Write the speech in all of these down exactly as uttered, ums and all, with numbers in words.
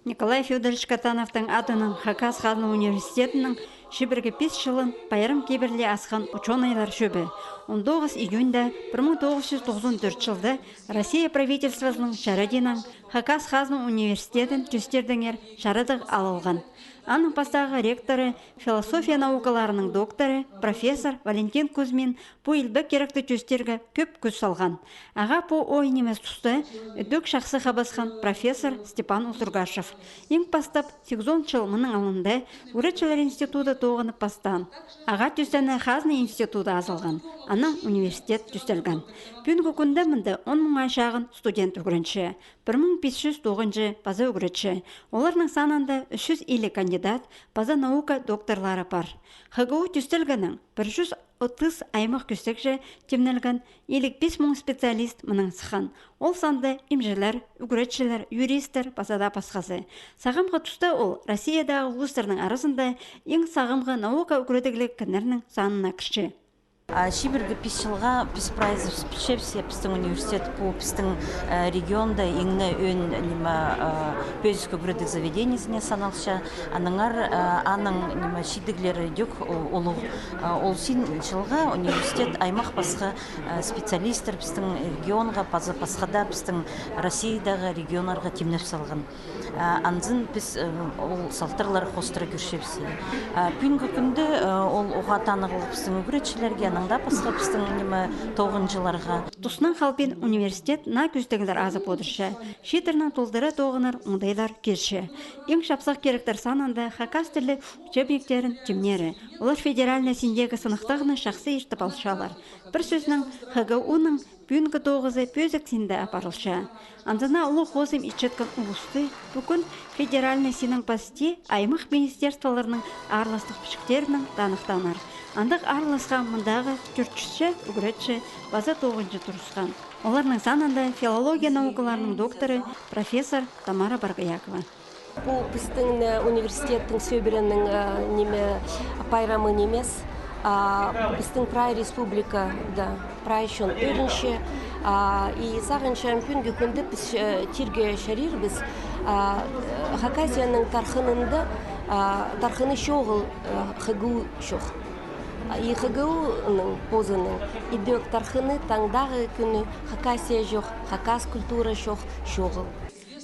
Николай Фёдорович Катановтың адынаң Хакас хазна университетінің чибіргі пис чылын пайрам кибірли асхан учёныйлар чӧбі. Он тоғыс июньда пір муң тоғыс чӱс тоғызон тӧрт чылда Россия правительствозының чарадиинаң Хакас хазна университедін тӧстирдеңер чарадығ алылған. Аның пастағы ректоры, философия наукаларының докторы, профессор Валентин Кузьмин пу илбек киректі тӧстирге кӧп кӱс салған. Ағаа пу оой нимес туста ідӧк чахсы хабасхан профессор Степан Ултургашев. Иң пастап сигізон чыл мының алнында ӱгретчілер институды тоғынып пастаан. Ағаа тӧстенер хазна институды азылған, анаң университет тӧстелген. Пӱӱнгі кӱнде мында он муңа чағын студент ӱгренче, пір муң пис чӱс тоғынҷы паза ӱгретчі. Оларның санында ӱс чӱс илиг кандидат паза наука докторлары пар. Х Г У тӧстелгеннең пір чӱс отыс аймах кӧстегҷе тимнелген, илиг пис муң специалист мынаң сыххан. Ол санда имҷілер, ӱгретчілер, юристтер паза даа пасхазы. Сағамғы туста ол Россиядағы улустарның аразында иң сағамғы наука ӱгредігліг кіннернің санына кірче. А чибіргі пис чылға піс прайзыбыс пілчебіс, я, пістің университет пу пістің, э, регионда иң не ӧӧн, ниме, э, пӧзік ӱгредіг заведениезіне саналча. Аннаңар, э, аның, ниме, чидіглері ідӧк, о-, улуғ. Э, ол син чылға университет аймах пасха, э, специалисттер пістің регионға, паза пасха даа пістің Россиядағы регионнарға тимнеп салған. Э, анзын піс, э, ол салтарлар хоостыра кӧрчебіс. Э, пӱӱнгі кӱнде, э, ол уғаа танығлығ пістің ӱгретчілерге, анаң даа пасха пістің, ниме, тоғынҷыларға. Туснаң халбин университет наа кӧстеглер азып одырча. Чииттернең толдыра тоғынар оңдайлар килче. Иң чапсах киректер санында хакас тілі учебниктерін тимнері. Олар федеральнай синдегі сыныхтағны чахсы иртіп алчалар. Пір сӧснең, Х Г У-ның пӱӱнгі тоғызы пӧзік синде апарылча. Анзына улуғ хозым итчеткен улусты пӱӱн федеральнай синнең пасти аймах министерстволарның аарластығ пічіктерінең таныхтааннар. Андағ аарласха мындағы тӧрт чӱсче ӱгретчі паза тоғынҷы турысхан. Оларның санында филология наукаларының докторы, профессор Тамара Боргоякова. Пу пістің, э, университеттің сӧбіренің, э, ниме, пайрамы нимес, а пістің прай республикада прай чон ӧрінче, а, и сағынчам, пӱӱнгі кӱнде піс, э, тирге чарирбыс, а, э, Хакасияның тархынында, а, тархыны чоғыл, э, Х Г У чох. А, и Х Г У-ның позының ідӧк тархыны таңдағы кӱні Хакасия чох, хакас культура чох, чоғыл.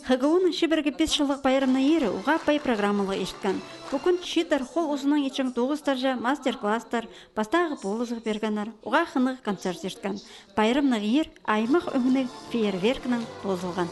Х Г У-ның чибіргі пис чыллығ пайрамны иирі уғаа пай программалығ ирткен. Пу кӱн чииттер хол узынаң итчең тоғыстарҷа мастер-класстар, пастағы полызығ пиргеннер, уғаа хынығ концерт ирткен. Пайрамнығ иир аймах ӧңніг фейерверкнең тоозылған.